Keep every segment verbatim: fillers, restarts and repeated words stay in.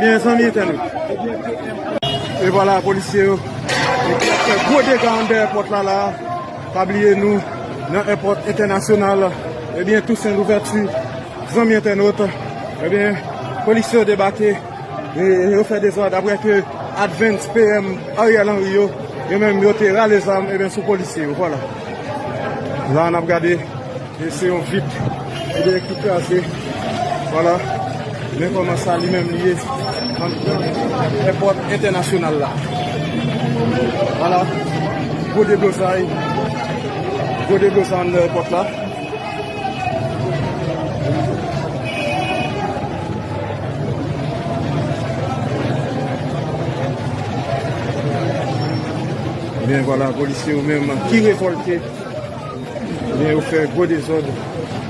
Byen, zanmi entènot. E vwala, polisye yo. E ki ap fè gwo dega anndan èpòt la, la. Pa bliye nou, nan èpòt entènasyonal. Ebyen, Toussaint Louverture, zanmi entènot. Ebyen, polisye yo debake. E yo fè dezòd apre ke advance P M Ariel Henry yo, yo menm yo te rale zam, ebyen, sou polisye yo, vwala. La, n ap gade. E se yon vit, ebyen, ki kraze. Vwala. Men kòman sa li menm li ye anndan èpòt entènasyonal la. Vwala. Gwo deblozay. Gwo deblozay anndan èpòt la. Ebyen, vwala, polisye yo menm ki revòlte. Ebyen, yo fè gwo dezòd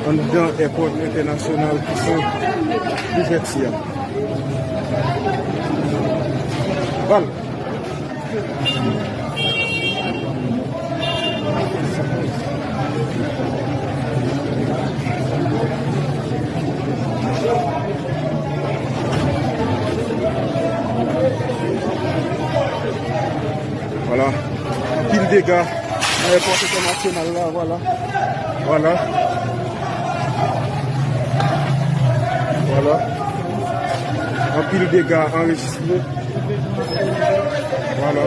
anndan èpòt entènasyonal Toussaint Louverture a. Vwala. Vwala. Anpil dega nan èpòt entènasyonal la, vwala. Vwala. Vwala. Anpil dega anrejistre. Vwala.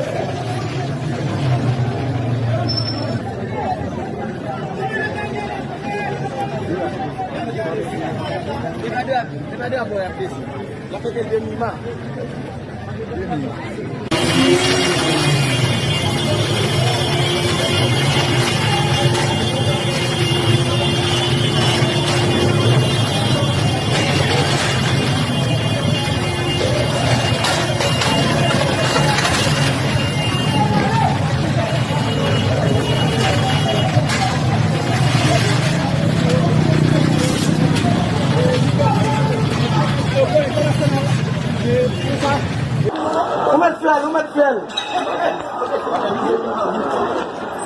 Ou mèt fè l, ou mèt fè l.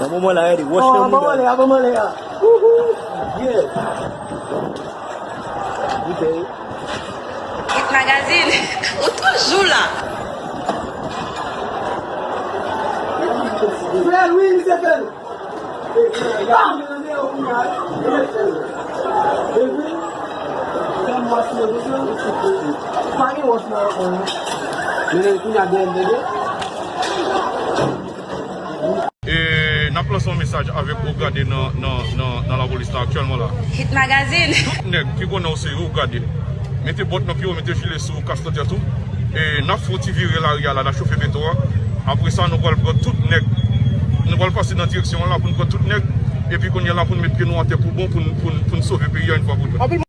Nan moman la, gade, wòch nan mouda. Ban mwen lè a, ban mwen lè a. Wouhou! Yeah. Hit Magazine, ou toujou la. Fè l, wi, misye fè l. E n ap lanse yon mesaj avèk Ogade nan, nan, nan, nan lapolis la aktyèlman la. Hit Magazine. Tout nèg ki konnen w se Ogade, mete bòt nan pye w, mete jile sou w, kas nan tèt ou. E n ap fè yon ti vire lari a la, n ap chofe beton an. Apre sa, nou pral pran tout nèg. Nou pral pase nan direksyon an la pou n pran tout nèg. Epi kounye a la pou n met pye nou atè pou bon, pou n, pou n, pou n sove peyi a yon fwa pou tout.